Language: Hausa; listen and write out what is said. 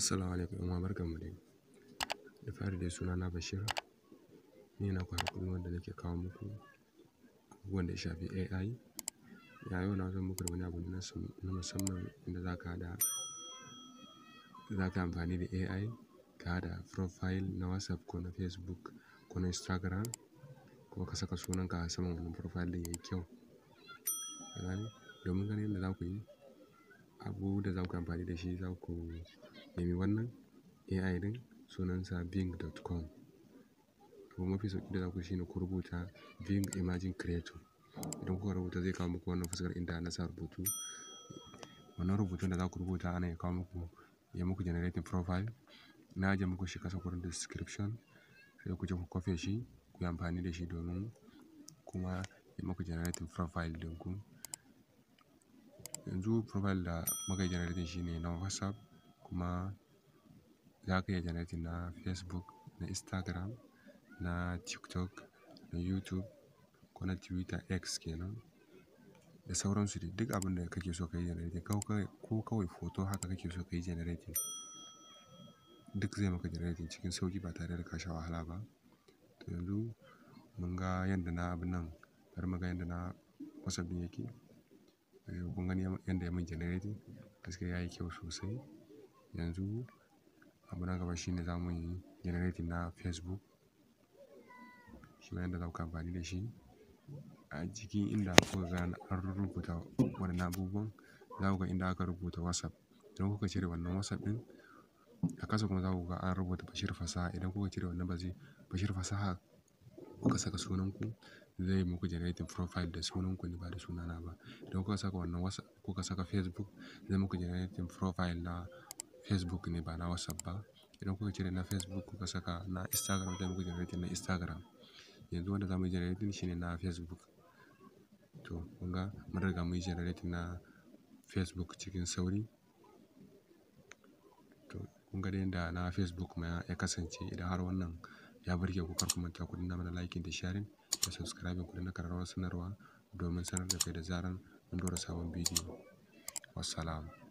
Assalamu alaikum ƴan uwa, barkanmu dai. Da fari dai sunana Bashir, ni ne naku har kullum wanda nake kawo muku abubuwan da ya shafi AI. A yau na zo muku da wani abu na musamman inda za ka haɗa, za ka amfani da AI ka haɗa profile na WhatsApp ko na Facebook ko na Instagram, ko ka saka sunanka a saman wannan profile ɗin yayi kyau. Ka gane? Domin ganin yadda za ku yi, abu da za ku yi amfani da shi, za ku nemi wannan AI ɗin, sunansa bing.com. Abu mafi sauƙi da za ku yi shine ku rubuta Bing Imagine Creator. Idan kuka rubuta, zai kawo muku wannan fuskar inda na sa rubutu. Wannan rubutun da za ku rubuta ana ya kawo muku, ya muku generating profile. Na ajiye muku shi ƙasa wurin description, sai ku je ku kwafe shi, ku yi amfani da shi domin kuma ya muku generating profile ɗinku. Yanzu profile da muka yi generating shine na WhatsApp, kuma za ka iya generating na Facebook, na Instagram, na TikTok, na YouTube ko na Twitter X kenan, da sauransu dai. Duk abin da kake so ka yi generating, ko kawai photo haka kake so ka yi generating, duk zai maka generating cikin sauƙi ba tare da ka sha wahala ba. To, yanzu mun ga yanda na abun nan, bari mu ga yanda na WhatsApp ɗin yake. Kun gani yanda ya mun generating, gaskiya yayi kyau sosai. Yanzu abu na gaba shine za mu yi generating na Facebook. Shi ma yanda za ku amfani da shi. A cikin inda kuka ga an rubuta waɗannan abubuwan, za ku ga inda aka rubuta WhatsApp. Idan kuka cire wannan WhatsApp ɗin, a ƙasa kuma za ku ga an rubuta Bashir Fasaha. Idan kuka cire wannan Bashir Fasaha, kuka saka sunanku, zai muku generating profile da sunanku ne ba da sunana ba. Idan kuka saka wannan WhatsApp, kuka saka Facebook, zai muku generating profile na Facebook ne ba na WhatsApp ba. Idan kuka cire na Facebook kuka saka na Instagram, zai muku generating na Instagram. Yanzu wanda za mu yi generating shine na Facebook. To, kun ga mun riga mun yi generating na Facebook cikin sauri. To, kun ga dai yanda na Facebook ma ya kasance. Idan har wannan ya burge ku, kar ku manta ku danna mana liking da sharing da subscribing, ku danna ƙararrawar sanarwa domin sanar da kai da zarar mun ɗora sabon bidiyo. Wassalam.